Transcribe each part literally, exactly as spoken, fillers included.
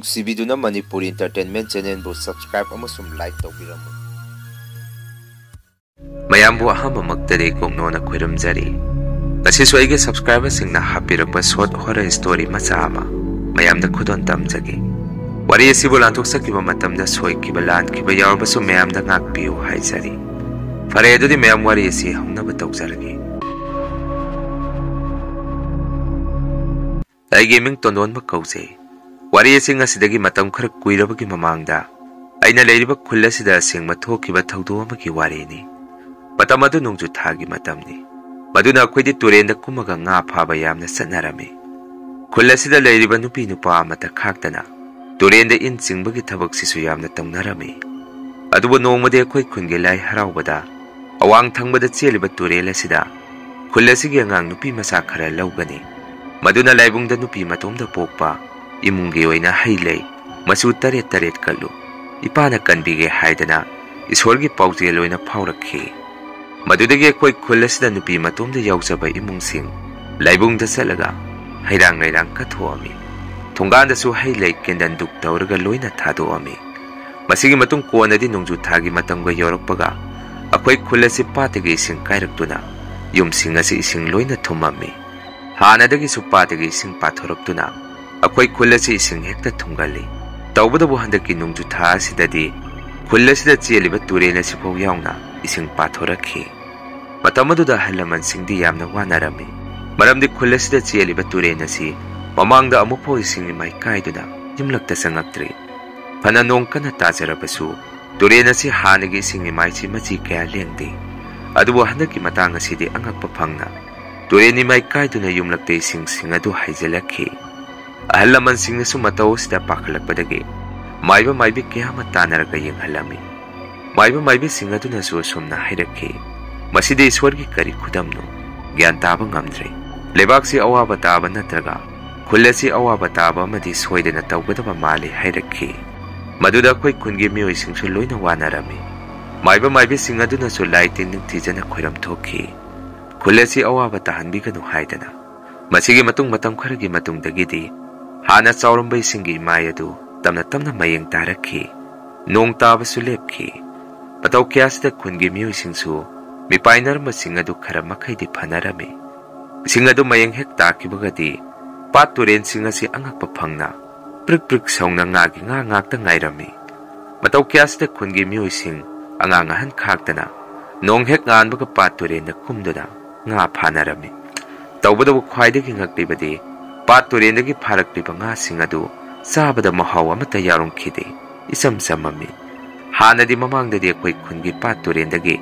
ꯅꯨꯡꯁꯤꯕꯤꯗꯨꯅ Manipur Entertainment Channelꯕꯨ subscribe ꯑꯃꯁꯨꯡ like ꯇꯧꯕꯤꯔꯝꯃꯨ꯫ ꯃꯌꯥꯝꯕꯨ ꯑꯍꯥꯟꯕꯃꯛꯇꯗꯤ ꯀꯣꯛꯅꯣꯅ ꯈꯣꯏꯔꯝꯖꯔꯤ꯫ ꯉꯁꯤꯁꯨ ꯑꯩꯒꯤ subscriberꯁꯤꯡꯅ ꯍꯥꯞꯄꯤꯔꯛꯄ short horror story ꯃꯆꯥ ꯑꯃ ꯃꯌꯥꯝꯗ ꯈꯨꯗꯣꯜ ꯇꯝꯖꯒꯦ꯫ ꯋꯥꯔꯤ ꯑꯁꯤꯕꯨ ꯂꯥꯟꯊꯣꯛꯆꯈꯤꯕ ꯃꯇꯝꯗ ꯁꯣꯏꯈꯤꯕ ꯂꯥꯟꯈꯤꯕ ꯌꯥꯎꯔꯕꯁꯨ ꯃꯌꯥꯝꯗ ꯉꯥꯛꯄꯤꯌꯨ ꯍꯥꯏꯖꯔꯤ꯫ ꯐꯔꯦ, ꯑꯗꯨꯗꯤ ꯃꯌꯥꯝ ꯋꯥꯔꯤ ꯑꯁꯤ ꯍꯧꯅꯕ ꯇꯧꯖꯔꯒꯦ꯫ ꯑꯩꯒꯤ ꯃꯤꯡ ꯇꯣꯟꯗꯣꯟꯕ ꯀꯧꯖꯩ꯫ ꯋꯥꯔꯤ ꯑꯁꯤ ꯉꯁꯤꯗꯒꯤ ꯃꯇꯝ ꯈꯔ ꯀꯨꯏꯔꯕꯒꯤ ꯃꯃꯥꯡꯗ ꯑꯩꯅ ꯂꯩꯔꯤꯕ ꯈꯨꯜ ꯑꯁꯤꯗ ꯑꯁꯦꯡꯕ ꯊꯣꯛꯈꯤꯕ ꯊꯧꯗꯣꯛ ꯑꯃꯒꯤ ꯋꯥꯔꯤꯅꯤ꯫ ꯃꯇꯝ ꯑꯗꯨ ꯅꯣꯡꯖꯨ ꯊꯥꯒꯤ ꯃꯇꯝꯅꯤ꯫ ꯃꯗꯨꯅ ꯑꯩꯈꯣꯏꯗꯤ ꯇꯨꯔꯦꯟꯗ ꯀꯨꯝꯃꯒ ꯉꯥ ꯐꯥꯕ ꯌꯥꯝꯅ ꯆꯠꯅꯔꯝꯃꯤ꯫ ꯈꯨꯜ ꯑꯁꯤꯗ ꯂꯩꯔꯤꯕ ꯅꯨꯄꯤ ꯅꯨꯄꯥ ꯑꯃꯠꯇ ꯈꯥꯛꯇꯅ ꯇꯨꯔꯦꯟꯗ ꯏꯟ ꯆꯤꯡꯕꯒꯤ ꯊꯕꯛꯁꯤꯁꯨ ꯌꯥꯝꯅ ꯇꯧꯅꯔꯝꯃꯤ꯫ ꯑꯗꯨꯕꯨ ꯅꯣꯡꯃꯗꯤ ꯑꯩꯈꯣꯏ ꯈꯨꯟꯒꯤ ꯂꯥꯏ ꯍꯔꯥꯎꯕꯗ ꯑꯋꯥꯡ ꯊꯪꯕꯗ ꯆꯦꯜꯂꯤꯕ ꯇꯨꯔꯦꯜ ꯑꯁꯤꯗ ꯈꯨꯜ ꯑꯁꯤꯒꯤ ꯑꯉꯥꯡ ꯅꯨꯄꯤ ꯃꯆꯥ ꯈꯔ ꯂꯧꯒꯅꯤ꯫ ꯃꯗꯨꯅ ꯂꯥꯏꯕꯨꯡꯗ ꯅꯨꯄꯤ ꯃꯇꯣꯝꯗ ꯄꯣꯛꯄ ꯏꯃꯨꯡꯒꯤ ꯑꯣꯏꯅ ꯍꯩ ꯂꯩ ꯃꯆꯨ ꯇꯔꯦꯠ ꯇꯔꯦꯠ ꯀꯠꯂꯨ, ꯏꯄꯥꯅ ꯀꯟꯕꯤꯒꯦ ꯍꯥꯏꯗꯅ ꯏꯁꯣꯔꯒꯤ ꯄꯥꯎꯖꯦꯜ ꯑꯣꯏꯅ ꯐꯥꯎꯔꯛꯈꯤ꯫ ꯃꯗꯨꯗꯒꯤ ꯑꯩꯈꯣꯏ ꯈꯨꯜ ꯑꯁꯤꯗ ꯅꯨꯄꯤ ꯃꯇꯣꯝꯗ ꯌꯥꯎꯖꯕ ꯏꯃꯨꯡꯁꯤꯡ ꯂꯥꯏꯕꯨꯡꯗ ꯆꯠꯂꯒ ꯍꯩꯔꯥꯡ ꯂꯩꯔꯥꯡ ꯀꯠꯊꯣꯛꯑꯝꯃꯤ꯫ ꯊꯣꯡꯒꯥꯟꯗꯁꯨ ꯍꯩ ꯂꯩ ꯀꯦꯟꯗꯜ ꯙꯨꯞ ꯇꯧꯔꯒ ꯂꯣꯏꯅ ꯊꯥꯗꯣꯛꯑꯝꯃꯤ꯫ ꯃꯁꯤꯒꯤ ꯃꯇꯨꯡ ꯀꯣꯟꯅꯗꯤ ꯅꯣꯡꯖꯨ ꯊꯥꯒꯤ ꯃꯇꯝꯒ ꯌꯧꯔꯛꯄꯒ ꯑꯩꯈꯣꯏ ꯈꯨꯜ ꯑꯁꯤ ꯄꯥꯠꯇꯒꯤ ꯏꯁꯤꯡ ꯀꯥꯏꯔꯛꯇꯨꯅ ꯌꯨꯝꯁꯤꯡ ꯑꯁꯤ ꯏꯁꯤꯡ ꯂꯣꯏꯅ ꯊꯨꯝꯃꯝꯃꯤ꯫ ꯍꯥꯟꯅꯗꯒꯤꯁꯨ ꯄꯥꯠꯇꯒꯤ ꯏꯁꯤꯡ ꯄꯥꯊꯣꯔꯛꯇꯨꯅ ꯑꯩꯈꯣꯏ ꯈꯨꯜ ꯑꯁꯤ ꯏꯁꯤꯡ ꯍꯦꯛꯇ ꯊꯨꯝꯒꯜꯂꯤ꯫ ꯇꯧꯕꯇꯕꯨ ꯍꯟꯗꯛꯀꯤ ꯅꯣꯡꯖꯨ ꯊꯥ ꯑꯁꯤꯗꯗꯤ ꯈꯨꯜ ꯑꯁꯤꯗ ꯆꯦꯜꯂꯤꯕ ꯇꯨꯔꯦꯜ ꯑꯁꯤꯐꯥꯎ ꯌꯥꯎꯅ ꯏꯁꯤꯡ ꯄꯥꯊꯣꯔꯛꯈꯤ꯫ ꯃꯇꯝ ꯑꯗꯨꯗ ꯑꯍꯜ ꯂꯃꯟꯁꯤꯡꯗꯤ ꯌꯥꯝꯅ ꯋꯥꯅꯔꯝꯃꯤ꯫ ꯃꯔꯝꯗꯤ ꯈꯨꯜ ꯑꯁꯤꯗ ꯆꯦꯜꯂꯤꯕ ꯇꯨꯔꯦꯜ ꯑꯁꯤ ꯃꯃꯥꯡꯗ ꯑꯃꯨꯛꯐꯥꯎ ꯏꯁꯤꯡ ꯏꯃꯥꯏ ꯀꯥꯏꯗꯨꯅ ꯌꯨꯝꯂꯛꯇ ꯆꯪꯉꯛꯇ꯭ꯔꯤ꯫ ꯐꯅ ꯅꯣꯡ ꯀꯟꯅ ꯇꯥꯖꯔꯕꯁꯨ ꯇꯨꯔꯦꯜ ꯑꯁꯤ ꯍꯥꯟꯅꯒꯤ ꯏꯁꯤꯡ ꯏꯃꯥꯏꯁꯤ ꯃꯆꯤ ꯀꯌꯥ ꯂꯦꯡꯗꯦ꯫ ꯑꯗꯨꯕꯨ ꯍꯟꯗꯛꯀꯤ ꯃꯇꯥꯡ ꯑꯁꯤꯗꯤ ꯑꯉꯛꯄ ꯐꯪꯅ ꯇꯨꯔꯦꯜ ꯏꯃꯥꯏ ꯀꯥꯏꯗꯨꯅ ꯌꯨꯝꯂꯛꯇ ꯏꯁꯤꯡꯁꯤꯡ ꯑꯗꯨ ꯍꯩꯖꯤꯜꯂꯛꯈꯤ꯫ ꯑꯍꯜ ꯂꯃꯟꯁꯤꯡꯅꯁꯨ ꯃꯇꯧ ꯑꯁꯤꯗ ꯄꯥꯈꯠꯂꯛꯄꯗꯒꯤ ꯃꯥꯏꯕ ꯃꯥꯏꯕꯤ ꯀꯌꯥ ꯑꯃ ꯇꯥꯟꯅꯔꯒ ꯌꯦꯡꯍꯜꯂꯝꯃꯤ꯫ ꯃꯥꯏꯕ ꯃꯥꯏꯕꯤꯁꯤꯡ ꯑꯗꯨꯅꯁꯨ ꯑꯁꯨꯝꯅ ꯍꯥꯏꯔꯛꯈꯤ, "ꯃꯁꯤꯗꯤ ꯏꯁꯣꯔꯒꯤ ꯀꯔꯤ ꯈꯨꯗꯝꯅꯣ? ꯒ꯭ꯌꯥꯟ ꯇꯥꯕ ꯉꯝꯗ꯭ꯔꯦ꯫ ꯂꯩꯕꯥꯛꯁꯤ ꯑꯋꯥꯕ ꯇꯥꯕ ꯅꯠꯇ꯭ꯔꯒ ꯈꯨꯜ ꯑꯁꯤ ꯑꯋꯥꯕ ꯇꯥꯕ ꯑꯃꯗꯤ ꯁꯣꯏꯗꯅ ꯇꯧꯒꯗꯕ ꯃꯥꯜꯂꯤ" ꯍꯥꯏꯔꯛꯈꯤ꯫ ꯃꯗꯨꯗ ꯑꯩꯈꯣꯏ ꯈꯨꯟꯒꯤ ꯃꯤꯑꯣꯏꯁꯤꯡꯁꯨ ꯂꯣꯏꯅ ꯋꯥꯅꯔꯝꯃꯤ꯫ ꯃꯥꯏꯕ ꯃꯥꯏꯕꯤꯁꯤꯡ ꯑꯗꯨꯅꯁꯨ ꯂꯥꯏ ꯇꯤꯟ ꯅꯤꯡꯊꯤꯖꯅ ꯈꯣꯏꯔꯝ ꯊꯣꯛꯈꯤ꯫ ꯈꯨꯜ ꯑꯁꯤ ꯑꯋꯥꯕ ꯇꯥꯍꯟꯕꯤꯒꯅꯨ ꯍꯥꯏꯗꯅ꯫ ꯃꯁꯤꯒꯤ ꯃꯇꯨꯡ ꯃꯇꯝ ꯈꯔꯒꯤ ꯃꯇꯨꯡꯗꯒꯤꯗꯤ ꯍꯥꯟꯅ ꯆꯥꯎꯔꯝꯕ ꯏꯁꯤꯡꯒꯤ ꯏꯃꯥꯏ ꯑꯗꯨ ꯇꯞꯅ ꯇꯞꯅ ꯃꯌꯦꯡ ꯇꯥꯔꯛꯈꯤ꯫ ꯅꯣꯡ ꯇꯥꯕꯁꯨ ꯂꯦꯞꯈꯤ꯫ ꯃꯇꯧ ꯀꯌꯥꯁꯤꯗ ꯈꯨꯟꯒꯤ ꯃꯤꯑꯣꯏꯁꯤꯡꯁꯨ ꯃꯤꯄꯥꯏꯅꯔꯝꯕꯁꯤꯡ ꯑꯗꯨ ꯈꯔ ꯃꯈꯩꯗꯤ ꯐꯅꯔꯝꯃꯤ꯫ ꯏꯁꯤꯡ ꯑꯗꯨ ꯃꯌꯦꯡ ꯍꯦꯛ ꯇꯥꯈꯤꯕꯒꯗꯤ ꯄꯥꯠ ꯇꯨꯔꯦꯟꯁꯤꯡ ꯑꯁꯤ ꯑꯉꯛꯄ ꯐꯪꯅ ꯄ꯭ꯔꯤꯛ ꯄ꯭ꯔꯤꯛ ꯁꯧꯅ ꯉꯥꯒꯤ ꯉꯥ ꯉꯥꯛꯇ ꯉꯥꯏꯔꯝꯃꯤ꯫ ꯃꯇꯧ ꯀꯌꯥꯁꯤꯗ ꯈꯨꯟꯒꯤ ꯃꯤꯑꯣꯏꯁꯤꯡ ꯑꯉꯥꯡ ꯑꯍꯟ ꯈꯥꯛꯇꯅ ꯅꯣꯡ ꯍꯦꯛ ꯉꯥꯟꯕꯒ ꯄꯥꯠ ꯇꯨꯔꯦꯟꯗ ꯀꯨꯝꯗꯨꯅ ꯉꯥ ꯐꯥꯅꯔꯝꯃꯤ꯫ ꯇꯧꯕꯇꯕꯨ ꯈ꯭ꯋꯥꯏꯗꯒꯤ ꯉꯛꯂꯤꯕꯗꯤ ꯄꯥꯠ ꯇꯨꯔꯦꯟꯗꯒꯤ ꯐꯥꯔꯛꯂꯤꯕ ꯉꯥꯁꯤꯡ ꯑꯗꯨ ꯆꯥꯕꯗ ꯃꯍꯥꯎ ꯑꯃꯠꯇ ꯌꯥꯎꯔꯝꯈꯤꯗꯦ꯫ ꯏꯆꯝ ꯆꯝꯃꯝꯃꯤ꯫ ꯍꯥꯟꯅꯗꯤ ꯃꯃꯥꯡꯗꯗꯤ ꯑꯩꯈꯣꯏ ꯈꯨꯟꯒꯤ ꯄꯥꯠ ꯇꯨꯔꯦꯟꯗꯒꯤ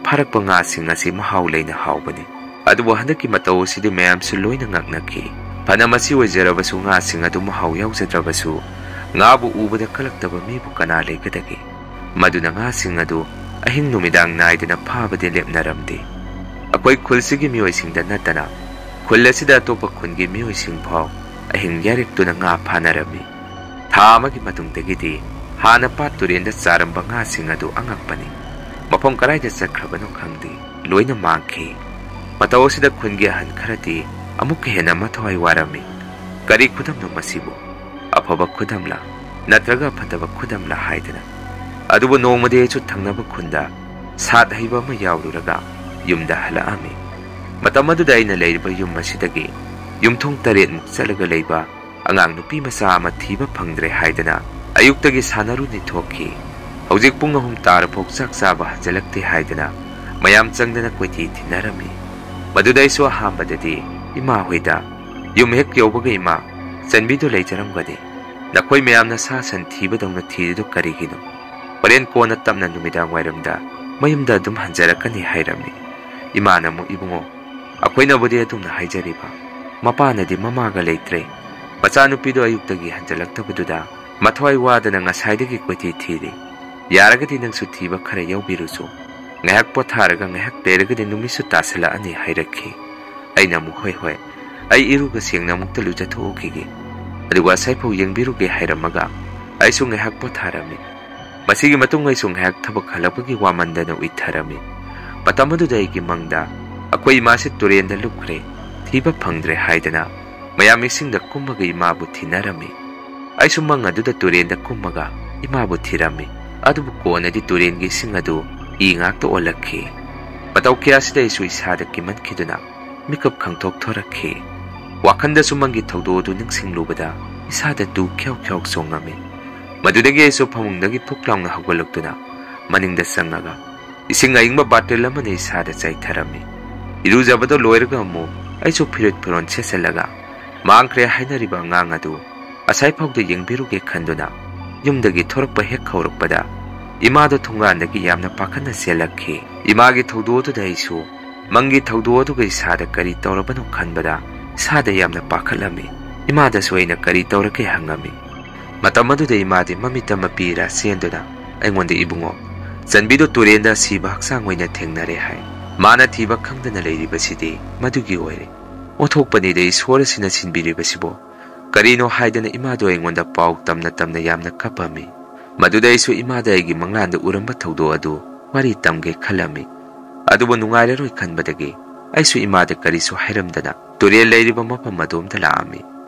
ꯐꯥꯔꯛꯄ ꯉꯥꯁꯤꯡ ꯑꯁꯤ ꯃꯍꯥꯎ ꯂꯩꯅ ꯍꯥꯎꯕꯅꯤ꯫ ꯑꯗꯨꯕꯨ ꯍꯟꯗꯛꯀꯤ ꯃꯇꯧ ꯑꯁꯤꯗꯤ ꯃꯌꯥꯝꯁꯨ ꯂꯣꯏꯅ ꯉꯛꯅꯈꯤ꯫ ꯐꯅ ꯃꯁꯤ ꯑꯣꯏꯖꯔꯕꯁꯨ ꯉꯥꯁꯤꯡ ꯑꯗꯨ ꯃꯍꯥꯎ ꯌꯥꯎꯖꯗ꯭ꯔꯕꯁꯨ ꯉꯥꯕꯨ ꯎꯕꯗ ꯀꯂꯛꯇꯕ ꯃꯤꯕꯨ ꯀꯅꯥ ꯂꯩꯒꯗꯒꯦ? ꯃꯗꯨꯅ ꯉꯥꯁꯤꯡ ꯑꯗꯨ ꯑꯍꯤꯡ ꯅꯨꯃꯤꯗꯥꯡ ꯅꯥꯏꯗꯅ ꯐꯥꯕꯗꯤ ꯂꯦꯞꯅꯔꯝꯗꯦ꯫ ꯑꯩꯈꯣꯏ ꯈꯨꯜꯁꯤꯒꯤ ꯃꯤꯑꯣꯏꯁꯤꯡꯗ ꯅꯠꯇꯅ ꯈꯨꯜ ꯑꯁꯤꯗ ꯑꯇꯣꯞꯄ ꯈꯨꯟꯒꯤ ꯃꯤꯑꯣꯏꯁꯤꯡ ꯐꯥꯎ ꯑꯍꯤꯡ ꯌꯥꯔꯦꯛꯇꯨꯅ ꯉꯥ ꯐꯥꯅꯔꯝꯃꯤ꯫ ꯊꯥ ꯑꯃꯒꯤ ꯃꯇꯨꯡꯗꯒꯤꯗꯤ ꯍꯥꯟꯅ ꯄꯥꯠ ꯇꯨꯔꯦꯟꯗ ꯆꯥꯔꯝꯕ ꯉꯥꯁꯤꯡ ꯑꯗꯨ ꯑꯉꯛꯄꯅꯤ꯫ ꯃꯐꯝ ꯀꯗꯥꯏꯗ ꯆꯠꯈ꯭ꯔꯕꯅꯣ ꯈꯪꯗꯦ, ꯂꯣꯏꯅ ꯃꯥꯡꯈꯤ꯫ ꯃꯇꯧ ꯑꯁꯤꯗ ꯈꯨꯟꯒꯤ ꯑꯍꯟ ꯈꯔꯗꯤ ꯑꯃꯨꯛꯀ ꯍꯦꯟꯅ ꯃꯊ꯭ꯋꯥꯏ ꯋꯥꯔꯝꯃꯤ꯫ ꯀꯔꯤ ꯈꯨꯗꯝꯅꯣ ꯃꯁꯤꯕꯨ? ꯑꯐꯕ ꯈꯨꯗꯝꯂꯥ ꯅꯠꯇ꯭ꯔꯒ ꯐꯠꯇꯕ ꯈꯨꯗꯝꯂꯥ ꯍꯥꯏꯗꯅ꯫ ꯑꯗꯨꯕꯨ ꯅꯣꯡꯃꯗꯤ ꯑꯩꯁꯨ ꯊꯪꯅꯕ ꯈꯨꯟꯗ ꯁꯥꯠ ꯍꯩꯕ ꯑꯃ ꯌꯥꯎꯔꯨꯔꯒ ꯌꯨꯝꯗ ꯍꯜꯂꯛꯑꯝꯃꯤ꯫ ꯃꯇꯝ ꯑꯗꯨꯗ ꯑꯩꯅ ꯂꯩꯔꯤꯕ ꯌꯨꯝ ꯑꯁꯤꯗꯒꯤ ꯌꯨꯝꯊꯣꯡ ꯇꯔꯦꯠꯃꯨꯛ ꯆꯠꯂꯒ ꯂꯩꯕ ꯑꯉꯥꯡ ꯅꯨꯄꯤ ꯃꯆꯥ ꯑꯃ ꯊꯤꯕ ꯐꯪꯗ꯭ꯔꯦ ꯍꯥꯏꯗꯅ ꯑꯌꯨꯛꯇꯒꯤ ꯁꯥꯟꯅꯔꯨꯅꯤ ꯊꯣꯛꯈꯤ꯫ ꯍꯧꯖꯤꯛ ꯄꯨꯡ ꯑꯍꯨꯝ ꯇꯥꯔꯐꯥꯎ ꯆꯥꯛ ꯆꯥꯕ ꯍꯟꯖꯤꯜꯂꯛꯇꯦ ꯍꯥꯏꯗꯅ ꯃꯌꯥꯝ ꯆꯪꯗꯅ ꯀꯣꯏꯊꯤ ꯊꯤꯅꯔꯝꯃꯤ꯫ ꯃꯗꯨꯗ ꯑꯩꯁꯨ ꯑꯍꯥꯟꯕꯗꯗꯤ ꯏꯃꯥ ꯍꯣꯏꯗ, "ꯌꯨꯝ ꯍꯦꯛ ꯌꯧꯕꯒ ꯏꯃꯥ, ꯆꯟꯕꯤꯗꯨ ꯂꯩꯖꯔꯝꯒꯅꯤ꯫ ꯅꯈꯣꯏ ꯃꯌꯥꯝꯅ ꯁꯥ ꯁꯟ ꯊꯤꯕꯗꯧꯅ ꯊꯤꯔꯤꯗꯨ ꯀꯔꯤꯒꯤꯅꯣ? ꯍꯣꯔꯦꯟ ꯀꯣꯟꯅ ꯇꯞꯅ ꯅꯨꯃꯤꯗꯥꯡ ꯋꯥꯏꯔꯝꯗ ꯃꯌꯨꯝꯗ ꯑꯗꯨꯝ ꯍꯟꯖꯔꯛꯀꯅꯤ" ꯍꯥꯏꯔꯝꯃꯤ꯫ ꯏꯃꯥꯅ ꯑꯃꯨꯛ, "ꯏꯕꯨꯡꯉꯣ, ꯑꯩꯈꯣꯏꯅꯕꯨꯗꯤ ꯑꯗꯨꯝꯅ ꯍꯥꯏꯖꯔꯤꯕ, ꯃꯄꯥꯅꯗꯤ ꯃꯃꯥꯒ ꯂꯩꯇ꯭ꯔꯦ꯫ ꯃꯆꯥꯅꯨꯄꯤꯗꯣ ꯑꯌꯨꯛꯇꯒꯤ ꯍꯟꯖꯤꯜꯂꯛꯇꯕꯗꯨꯗ ꯃꯊ꯭ꯋꯥꯏ ꯋꯥꯗꯅ ꯉꯁꯥꯏꯗꯒꯤ ꯀꯣꯏꯊꯤ ꯊꯤꯔꯤ꯫ ꯌꯥꯔꯒꯗꯤ ꯅꯪꯁꯨ ꯊꯤꯕ ꯈꯔ ꯌꯥꯎꯕꯤꯔꯨꯆꯣ꯫ ꯉꯥꯏꯍꯥꯛ ꯄꯣꯊꯥꯔꯒ ꯉꯥꯏꯍꯥꯛ ꯂꯩꯔꯒꯗꯤ ꯅꯨꯃꯤꯠꯁꯨ ꯇꯥꯁꯤꯜꯂꯛꯑꯅꯤ" ꯍꯥꯏꯔꯛꯈꯤ꯫ ꯑꯩꯅ ꯑꯃꯨꯛ, "ꯍꯣꯏ, ꯍꯣꯏ, ꯑꯩ ꯏꯔꯨꯒ ꯁꯦꯡꯅ ꯑꯃꯨꯛꯇ ꯂꯨꯖꯊꯣꯛꯎꯈꯤꯒꯦ, ꯑꯗꯨꯒ ꯑꯁꯥꯏꯐꯥꯎ ꯌꯦꯡꯕꯤꯔꯨꯒꯦ" ꯍꯥꯏꯔꯝꯃꯒ ꯑꯩꯁꯨ ꯉꯥꯏꯍꯥꯛ ꯄꯣꯊꯥꯔꯝꯃꯤ꯫ ꯃꯁꯤꯒꯤ ꯃꯇꯨꯡ ꯑꯩꯁꯨ ꯉꯥꯏꯍꯥꯛ ꯊꯕꯛ ꯍꯜꯂꯛꯄꯒꯤ ꯋꯥꯃꯟꯗꯅ ꯎꯏꯊꯔꯝꯃꯤ꯫ ꯃꯇꯝ ꯑꯗꯨꯗ ꯑꯩꯒꯤ ꯃꯪꯗ ꯑꯩꯈꯣꯏ ꯏꯃꯥꯁꯤ ꯇꯨꯔꯦꯟꯗ ꯂꯨꯞꯈ꯭ꯔꯦ, ꯊꯤꯕ ꯐꯪꯗ꯭ꯔꯦ ꯍꯥꯏꯗꯅ ꯃꯌꯥꯝ ꯏꯁꯤꯡꯗ ꯀꯨꯝꯃꯒ ꯏꯃꯥꯕꯨ ꯊꯤꯅꯔꯝꯃꯤ꯫ ꯑꯩꯁꯨ ꯃꯪ ꯑꯗꯨꯗ ꯇꯨꯔꯦꯟꯗ ꯀꯨꯝꯃꯒ ꯏꯃꯥꯕꯨ ꯊꯤꯔꯝꯃꯤ꯫ ꯑꯗꯨꯕꯨ ꯀꯣꯟꯅꯗꯤ ꯇꯨꯔꯦꯟꯒꯤ ꯏꯁꯤꯡ ꯑꯗꯨ ꯏ ꯉꯥꯛꯇ ꯑꯣꯜꯂꯛꯈꯤ꯫ ꯃꯇꯧ ꯀꯌꯥꯁꯤꯗ ꯑꯩꯁꯨ ꯏꯁꯥꯗ ꯀꯤꯃꯟꯈꯤꯗꯨꯅ ꯃꯤꯀꯞ ꯈꯪꯊꯣꯛ ꯊꯣꯔꯛꯈꯤ꯫ ꯋꯥꯈꯟꯗꯁꯨ ꯃꯪꯒꯤ ꯊꯧꯗꯣꯛ ꯑꯗꯨ ꯅꯤꯡꯁꯤꯡꯂꯨꯕꯗ ꯏꯁꯥꯗ ꯇꯨ ꯈ꯭ꯌꯥꯎ ꯈ꯭ꯌꯥꯎ ꯆꯣꯡꯉꯝꯃꯤ꯫ ꯃꯗꯨꯗꯒꯤ ꯑꯩꯁꯨ ꯐꯃꯨꯡꯗꯒꯤ ꯐꯨꯛ ꯂꯥꯎꯅ ꯍꯧꯒꯠꯂꯛꯇꯨꯅ ꯃꯅꯤꯡꯗ ꯆꯪꯉꯒ ꯏꯁꯤꯡ ꯑꯏꯪꯕ ꯕꯥꯔꯇꯦꯜ ꯑꯃꯅ ꯏꯁꯥꯗ ꯆꯥꯏꯊꯔꯝꯃꯤ꯫ ꯏꯔꯨꯖꯕꯗꯣ ꯂꯣꯏꯔꯒ ꯑꯃꯨꯛ ꯑꯩꯁꯨ ꯐꯨꯔꯤꯠ ꯐꯤꯔꯣꯜ ꯁꯦꯠꯆꯜꯂꯒ ꯃꯥꯡꯈ꯭ꯔꯦ ꯍꯥꯏꯅꯔꯤꯕ ꯑꯉꯥꯡ ꯑꯗꯨ ꯑꯁꯥꯏꯐꯥꯎꯗ ꯌꯦꯡꯕꯤꯔꯨꯒꯦ ꯈꯟꯗꯨꯅ ꯌꯨꯝꯗꯒꯤ ꯊꯣꯔꯛꯄ ꯍꯦꯛ ꯍꯧꯔꯛꯄꯗ ꯏꯃꯥꯗꯣ ꯊꯣꯡꯒꯥꯟꯗꯒꯤ ꯌꯥꯝꯅ ꯄꯥꯈꯠꯅ ꯆꯦꯜꯂꯛꯈꯤ꯫ ꯏꯃꯥꯒꯤ ꯊꯧꯗꯣꯛ ꯑꯗꯨꯗ ꯑꯩꯁꯨ ꯃꯪꯒꯤ ꯊꯧꯗꯣꯛ ꯑꯗꯨꯒ ꯏꯁꯥꯗ ꯀꯔꯤ ꯇꯧꯔꯕꯅꯣ ꯈꯟꯕꯗ ꯏꯁꯥꯗ ꯌꯥꯝꯅ ꯄꯥꯈꯠꯂꯝꯃꯤ꯫ ꯏꯃꯥꯗꯁꯨ ꯑꯩꯅ ꯀꯔꯤ ꯇꯧꯔꯒꯦ ꯍꯪꯉꯝꯃꯤ꯫ ꯃꯇꯝ ꯑꯗꯨꯗ ꯏꯃꯥꯗꯤ ꯃꯃꯤꯠꯇ ꯃꯄꯤꯔꯥ ꯆꯦꯟꯗꯨꯅ ꯑꯩꯉꯣꯟꯗ, "ꯏꯕꯨꯡꯉꯣ, ꯆꯟꯕꯤꯗꯨ ꯇꯨꯔꯦꯟꯗ ꯁꯤꯕ ꯍꯛꯆꯥꯡ ꯑꯣꯏꯅ ꯊꯦꯡꯅꯔꯦ ꯍꯥꯏ꯫ ꯃꯥꯅ ꯊꯤꯕ ꯈꯪꯗꯅ ꯂꯩꯔꯤꯕꯁꯤꯗꯤ ꯃꯗꯨꯒꯤ ꯑꯣꯏꯔꯦ꯫ ꯑꯣꯟꯊꯣꯛꯄꯅꯤꯗ, ꯏꯁꯣꯔ ꯑꯁꯤꯅ ꯁꯤꯟꯕꯤꯔꯤꯕꯁꯤꯕꯣ?" ꯀꯔꯤꯅꯣ ꯍꯥꯏꯗꯅ ꯏꯃꯥꯗꯣ ꯑꯩꯉꯣꯟꯗ ꯄꯥꯎ ꯇꯝꯅ ꯇꯝꯅ ꯌꯥꯝꯅ ꯀꯞꯄꯝꯃꯤ꯫ ꯃꯗꯨꯗ ꯑꯩꯁꯨ ꯏꯃꯥꯗ ꯑꯩꯒꯤ ꯃꯪꯂꯥꯟꯗ ꯎꯔꯝꯕ ꯊꯧꯗꯣꯛ ꯑꯗꯨ ꯋꯥꯔꯤ ꯇꯝꯒꯦ ꯈꯜꯂꯝꯃꯤ꯫ ꯑꯗꯨꯕꯨ ꯅꯨꯡꯉꯥꯏꯔꯔꯣꯏ ꯈꯟꯕꯗꯒꯤ ꯑꯩꯁꯨ ꯏꯃꯥꯗ ꯀꯔꯤꯁꯨ ꯍꯥꯏꯔꯝꯗꯅ ꯇꯨꯔꯦꯜ ꯂꯩꯔꯤꯕ ꯃꯐꯝ ꯑꯗꯣꯝꯗ ꯂꯥꯛꯑꯝꯃꯤ꯫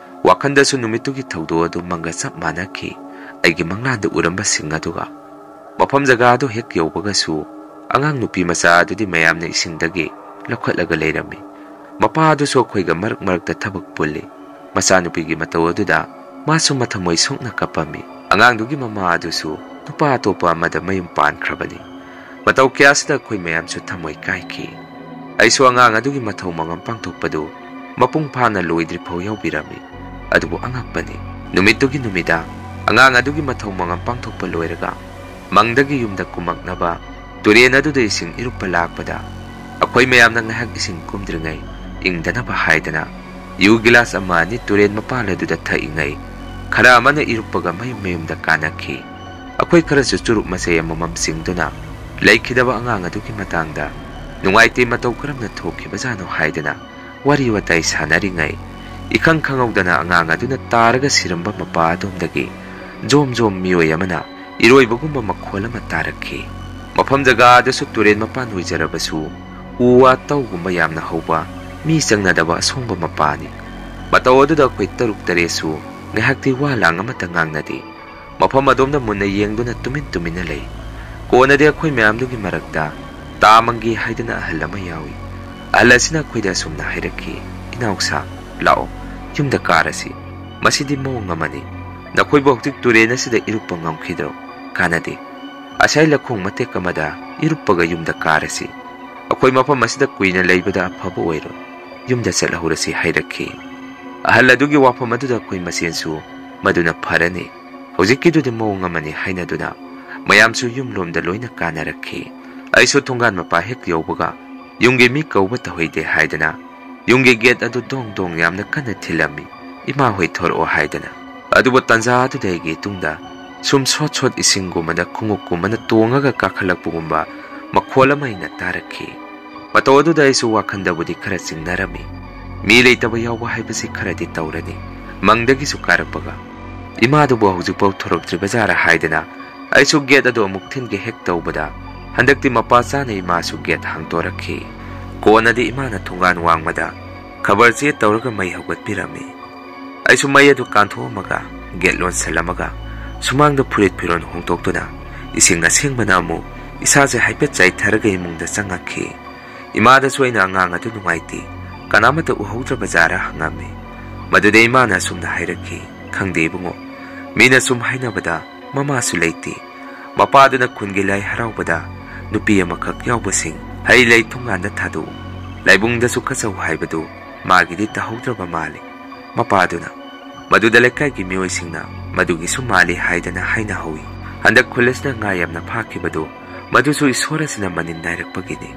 ꯋꯥꯈꯟꯗꯁꯨ ꯅꯨꯃꯤꯠꯇꯨꯒꯤ ꯊꯧꯗꯣꯛ ꯑꯗꯨ ꯃꯪꯒ ꯆꯞ ꯃꯥꯟꯅꯈꯤ꯫ ꯑꯩꯒꯤ ꯃꯪꯂꯥꯟꯗ ꯎꯔꯝꯕꯁꯤꯡ ꯑꯗꯨꯒ꯫ ꯃꯐꯝ ꯖꯒꯥ ꯑꯗꯨ ꯍꯦꯛ ꯌꯧꯕꯒꯁꯨ ꯑꯉꯥꯡ ꯅꯨꯄꯤ ꯃꯆꯥ ꯑꯗꯨꯗꯤ ꯃꯌꯥꯝꯅ ꯏꯁꯤꯡꯗꯒꯤ ꯂꯧꯈꯠꯂꯒ ꯂꯩꯔꯝꯃꯤ꯫ ꯃꯄꯥ ꯑꯗꯨꯁꯨ ꯑꯩꯈꯣꯏꯒ ꯃꯔꯛ ꯃꯔꯛꯇ ꯊꯕꯛ ꯄꯨꯜꯂꯤ꯫ ꯃꯆꯥꯅꯨꯄꯤꯒꯤ ꯃꯇꯧ ꯑꯗꯨꯗ ꯃꯥꯁꯨ ꯃꯊꯃꯣꯏ ꯁꯣꯛꯅ ꯀꯞꯄꯝꯃꯤ꯫ ꯑꯉꯥꯡꯗꯨꯒꯤ ꯃꯃꯥ ꯑꯗꯨꯁꯨ ꯅꯨꯄꯥ ꯑꯇꯣꯞꯄ ꯑꯃꯗ ꯃꯌꯨꯝ ꯄꯥꯟꯈ꯭ꯔꯕꯅꯤ꯫ ꯃꯇꯧ ꯀꯌꯥꯁꯤꯗ ꯑꯩꯈꯣꯏ ꯃꯌꯥꯝꯁꯨ ꯊꯃꯣꯏ ꯀꯥꯏꯈꯤ꯫ ꯑꯩꯁꯨ ꯑꯉꯥꯡ ꯑꯗꯨꯒꯤ ꯃꯊꯧ ꯃꯉꯝ ꯄꯥꯡꯊꯣꯛꯄꯗꯨ ꯃꯄꯨꯡ ꯐꯥꯅ ꯂꯣꯏꯗ꯭ꯔꯤ ꯐꯥꯎ ꯌꯥꯎꯕꯤꯔꯝꯃꯤ꯫ ꯑꯗꯨꯕꯨ ꯑꯉꯛꯄꯅꯤ, ꯅꯨꯃꯤꯠꯇꯨꯒꯤ ꯅꯨꯃꯤꯗꯥꯡ ꯑꯉꯥꯡ ꯑꯗꯨꯒꯤ ꯃꯊꯧ ꯃꯉꯝ ꯄꯥꯡꯊꯣꯛꯄ ꯂꯣꯏꯔꯒ ꯃꯪꯗꯒꯤ ꯌꯨꯝꯗ ꯀꯨꯝꯃꯛꯅꯕ ꯇꯨꯔꯦꯟ ꯑꯗꯨꯗ ꯏꯁꯤꯡ ꯏꯔꯨꯞꯄ ꯂꯥꯛꯄꯗ, ꯑꯩꯈꯣꯏ ꯃꯌꯥꯝꯅ ꯉꯥꯏꯍꯥꯛ ꯏꯁꯤꯡ ꯀꯨꯝꯗ꯭ꯔꯤꯉꯩ ꯏꯪꯗꯅꯕ ꯍꯥꯏꯗꯅ ꯌꯨ ꯒꯤꯂꯥꯁ ꯑꯃ ꯑꯅꯤ ꯇꯨꯔꯦꯟ ꯃꯄꯥꯟ ꯑꯗꯨꯗ ꯊꯛꯏꯉꯩ, ꯈꯔ ꯑꯃꯅ ꯏꯔꯨꯞꯄꯒ ꯃꯌꯨꯝ ꯃꯌꯨꯝꯗ ꯀꯥꯅꯈꯤ꯫ ꯑꯩꯈꯣꯏ ꯈꯔꯁꯨ ꯆꯨꯔꯨꯞ ꯃꯆꯩ ꯑꯃꯃꯝ ꯆꯤꯡꯗꯨꯅ ꯂꯩꯈꯤꯗꯕ ꯑꯉꯥꯡ ꯑꯗꯨꯒꯤ ꯃꯇꯥꯡꯗ ꯅꯨꯡꯉꯥꯏꯇꯦ, ꯃꯇꯧ ꯀꯔꯝꯅ ꯊꯣꯛꯈꯤꯕꯖꯥꯠꯅꯣ ꯍꯥꯏꯗꯅ ꯋꯥꯔꯤ ꯋꯥꯇꯥꯏ ꯁꯥꯟꯅꯔꯤꯉꯩ, ꯏꯈꯪ ꯈꯪꯍꯧꯗꯅ ꯑꯉꯥꯡ ꯑꯗꯨꯅ ꯇꯥꯔꯒ ꯁꯤꯔꯝꯕ ꯃꯄꯥ ꯑꯗꯣꯝꯗꯒꯤ ꯖꯣꯝ ꯖꯣꯝ ꯃꯤꯑꯣꯏ ꯑꯃꯅ ꯏꯔꯣꯏꯕꯒꯨꯝꯕ ꯃꯈꯣꯜ ꯑꯃ ꯇꯥꯔꯛꯈꯤ꯫ ꯃꯐꯝ ꯖꯒꯥ ꯑꯗꯨꯁꯨ ꯇꯨꯔꯦꯟ ꯃꯄꯥꯟ ꯑꯣꯏꯖꯔꯕꯁꯨ, ꯎ ꯋꯥ ꯇꯧꯒꯨꯝꯕ ꯌꯥꯝꯅ ꯍꯧꯕ, ꯃꯤ ꯆꯪꯅꯗꯕ ꯑꯁꯣꯡꯕ ꯃꯄꯥꯅꯤ꯫ ꯃꯇꯧ ꯑꯗꯨꯗ ꯑꯩꯈꯣꯏ ꯇꯔꯨꯛ ꯇꯔꯦꯠꯁꯨ ꯉꯥꯏꯍꯥꯛꯇꯤ ꯋꯥ ꯂꯥꯡ ꯑꯃꯠꯇ ꯉꯥꯡꯅꯗꯦ꯫ ꯃꯐꯝ ꯑꯗꯣꯝꯗ ꯃꯨꯟꯅ ꯌꯦꯡꯗꯨꯅ ꯇꯨꯃꯤꯟ ꯇꯨꯃꯤꯟꯅ ꯂꯩ꯫ ꯀꯣꯟꯅꯗꯤ ꯑꯩꯈꯣꯏ ꯃꯌꯥꯝꯗꯨꯒꯤ ꯃꯔꯛꯇ ꯇꯥꯃꯪꯒꯤ ꯍꯥꯏꯗꯅ ꯑꯍꯜ ꯑꯃ ꯌꯥꯎꯏ꯫ ꯑꯍꯜ ꯑꯁꯤꯅ ꯑꯩꯈꯣꯏꯗ ꯑꯁꯨꯝꯅ ꯍꯥꯏꯔꯛꯈꯤ, "ꯏꯅꯥꯎꯁꯥ, ꯂꯥꯛꯑꯣ, ꯌꯨꯝꯗ ꯀꯥꯔꯁꯤ꯫ ꯃꯁꯤꯗꯤ ꯃꯑꯣꯡ ꯑꯃꯅꯤ꯫ ꯅꯈꯣꯏꯕꯨ ꯍꯧꯖꯤꯛ ꯇꯨꯔꯦꯟ ꯑꯁꯤꯗ ꯏꯔꯨꯞꯄ ꯉꯝꯈꯤꯗ꯭ꯔꯣ? ꯀꯥꯟꯅꯗꯦ꯫ ꯑꯁꯥꯏ ꯂꯈꯣꯡ ꯃꯇꯦꯛ ꯑꯃꯗ ꯏꯔꯨꯞꯄꯒ ꯌꯨꯝꯗ ꯀꯥꯔꯁꯤ꯫ ꯑꯩꯈꯣꯏ ꯃꯐꯝ ꯑꯁꯤꯗ ꯀꯨꯏꯅ ꯂꯩꯕꯗ ꯑꯐꯕ ꯑꯣꯏꯔꯣꯏ꯫ ꯌꯨꯝꯗ ꯆꯠꯍꯧꯔꯁꯤ" ꯍꯥꯏꯔꯛꯈꯤ꯫ ꯑꯍꯜ ꯑꯗꯨꯒꯤ ꯋꯥꯐꯝ ꯑꯗꯨꯗ ꯑꯩꯈꯣꯏ ꯃꯁꯦꯟꯁꯨ "ꯃꯗꯨꯅ ꯐꯔꯅꯤ, ꯍꯧꯖꯤꯛꯀꯤꯗꯨꯗꯤ ꯃꯑꯣꯡ ꯑꯃꯅꯤ" ꯍꯥꯏꯅꯗꯨꯅ ꯃꯌꯥꯝꯁꯨ ꯌꯨꯝꯂꯣꯝꯗ ꯂꯣꯏꯅ ꯀꯥꯅꯔꯛꯈꯤ꯫ ꯑꯩꯁꯨ ꯊꯣꯡꯒꯥꯟ ꯃꯄꯥ ꯍꯦꯛ ꯌꯧꯕꯒ ꯌꯨꯝꯒꯤ ꯃꯤ ꯀꯧꯕ ꯇꯧꯍꯩꯗꯦ ꯍꯥꯏꯗꯅ ꯌꯨꯝꯒꯤ ꯒꯦꯠ ꯑꯗꯨ ꯗꯣꯡ ꯗꯣꯡ ꯌꯥꯝꯅ ꯀꯟꯅ ꯊꯤꯜꯂꯝꯃꯤ, "ꯏꯃꯥ ꯍꯣꯏ ꯊꯣꯔꯛꯑꯣ" ꯍꯥꯏꯗꯅ꯫ ꯑꯗꯨꯕꯨ ꯇꯟꯖꯥ ꯑꯗꯨꯗ ꯑꯩꯒꯤ ꯏꯇꯨꯡꯗ ꯁꯨꯝ ꯁꯣꯠ ꯁꯣꯠ ꯏꯁꯤꯡꯒꯨꯝꯕꯗ ꯈꯣꯡꯎꯞꯀꯨꯝꯕꯅ ꯇꯣꯡꯉꯒ ꯀꯥꯈꯠꯂꯛꯄꯒꯨꯝꯕ ꯃꯈꯣꯜ ꯑꯃ ꯑꯩꯅ ꯇꯥꯔꯛꯈꯤ꯫ ꯃꯇꯧ ꯑꯗꯨꯗ ꯑꯩꯁꯨ ꯋꯥꯈꯜꯗꯕꯨꯗꯤ ꯈꯔ ꯆꯤꯡꯅꯔꯝꯃꯤ꯫ ꯃꯤ ꯂꯩꯇꯕ ꯌꯥꯎꯕ ꯍꯥꯏꯕꯁꯤ ꯈꯔꯗꯤ ꯇꯧꯔꯅꯤ꯫ ꯃꯪꯗꯒꯤꯁꯨ ꯀꯥꯔꯛꯄꯒ, "ꯏꯃꯥꯗꯨꯕꯨ ꯍꯧꯖꯤꯛꯐꯥꯎ ꯊꯣꯔꯛꯇ꯭ꯔꯤꯕꯖꯥꯔꯥ?" ꯍꯥꯏꯗꯅ ꯑꯩꯁꯨ ꯒꯦꯠ ꯑꯗꯨ ꯑꯃꯨꯛ ꯊꯤꯟꯒꯦ ꯍꯦꯛ ꯇꯧꯕꯗ, ꯍꯟꯗꯛꯇꯤ ꯃꯄꯥ ꯆꯥꯅ ꯏꯃꯥꯁꯨ ꯒꯦꯠ ꯍꯥꯡꯗꯣꯔꯛꯈꯤ꯫ ꯀꯣꯟꯅꯗꯤ ꯏꯃꯥꯅ ꯊꯣꯡꯒꯥꯟ ꯋꯥꯡꯃꯗ ꯈꯕꯔ ꯆꯦ ꯇꯧꯔꯒ ꯃꯩ ꯍꯧꯒꯠꯄꯤꯔꯝꯃꯤ꯫ ꯑꯩꯁꯨ ꯃꯩ ꯑꯗꯨ ꯀꯥꯟꯊꯣꯛꯑꯝꯃꯒ ꯒꯦꯠ ꯂꯣꯟꯁꯤꯜꯂꯝꯃꯒ ꯁꯨꯃꯥꯡꯗ ꯐꯨꯔꯤꯠ ꯐꯤꯔꯣꯜ ꯍꯣꯡꯗꯣꯛꯇꯨꯅ ꯏꯁꯤꯡ ꯑꯁꯦꯡꯕꯅ ꯑꯃꯨꯛ ꯏꯁꯥꯁꯦ ꯍꯥꯏꯐꯦꯠ ꯆꯥꯏꯊꯔꯒ ꯏꯃꯨꯡꯗ ꯆꯪꯉꯛꯈꯤ꯫ ꯏꯃꯥꯗꯁꯨ ꯑꯩꯅ "ꯑꯉꯥꯡ ꯑꯗꯨ ꯅꯨꯡꯉꯥꯏꯇꯦ, ꯀꯅꯥꯃꯠꯇ ꯎꯍꯧꯗ꯭ꯔꯕ ꯖꯥꯔꯥ?" ꯍꯪꯉꯝꯃꯤ꯫ ꯃꯗꯨꯗ ꯏꯃꯥꯅ ꯑꯁꯨꯝꯅ ꯍꯥꯏꯔꯛꯈꯤ, "ꯈꯪꯗꯦ ꯏꯕꯨꯡꯉꯣ, ꯃꯤꯅ ꯁꯨꯝ ꯍꯥꯏꯅꯕꯗ ꯃꯃꯥꯁꯨ ꯂꯩꯇꯦ꯫ ꯃꯄꯥꯗꯨꯅ ꯈꯨꯟꯒꯤ ꯂꯥꯏ ꯍꯔꯥꯎꯕꯗ ꯅꯨꯄꯤ ꯑꯃꯈꯛ ꯌꯥꯎꯕꯁꯤꯡ ꯍꯩ ꯂꯩ ꯊꯣꯡꯒꯥꯟꯗ ꯊꯥꯗꯣꯛꯎ, ꯂꯥꯏꯕꯨꯡꯗꯁꯨ ꯀꯠꯆꯧ ꯍꯥꯏꯕꯗꯨ ꯃꯥꯒꯤꯗꯤ ꯇꯥꯍꯧꯗ꯭ꯔꯕ ꯃꯥꯜꯂꯤ꯫ ꯃꯄꯥꯗꯨꯅ ꯃꯗꯨꯗ ꯂꯩꯀꯥꯏꯒꯤ ꯃꯤꯑꯣꯏꯁꯤꯡꯅ ꯃꯗꯨꯒꯤꯁꯨ ꯃꯥꯜꯂꯤ ꯍꯥꯏꯗꯅ ꯍꯥꯏꯅꯍꯧꯏ꯫ ꯍꯟꯗꯛ ꯈꯨꯜ ꯑꯁꯤꯗ ꯉꯥ ꯌꯥꯝꯅ ꯐꯥꯈꯤꯕꯗꯨ ꯃꯗꯨꯁꯨ ꯏꯁꯣꯔ ꯑꯁꯤꯅ ꯃꯅꯤꯟ ꯅꯥꯏꯔꯛꯄꯒꯤꯅꯤ꯫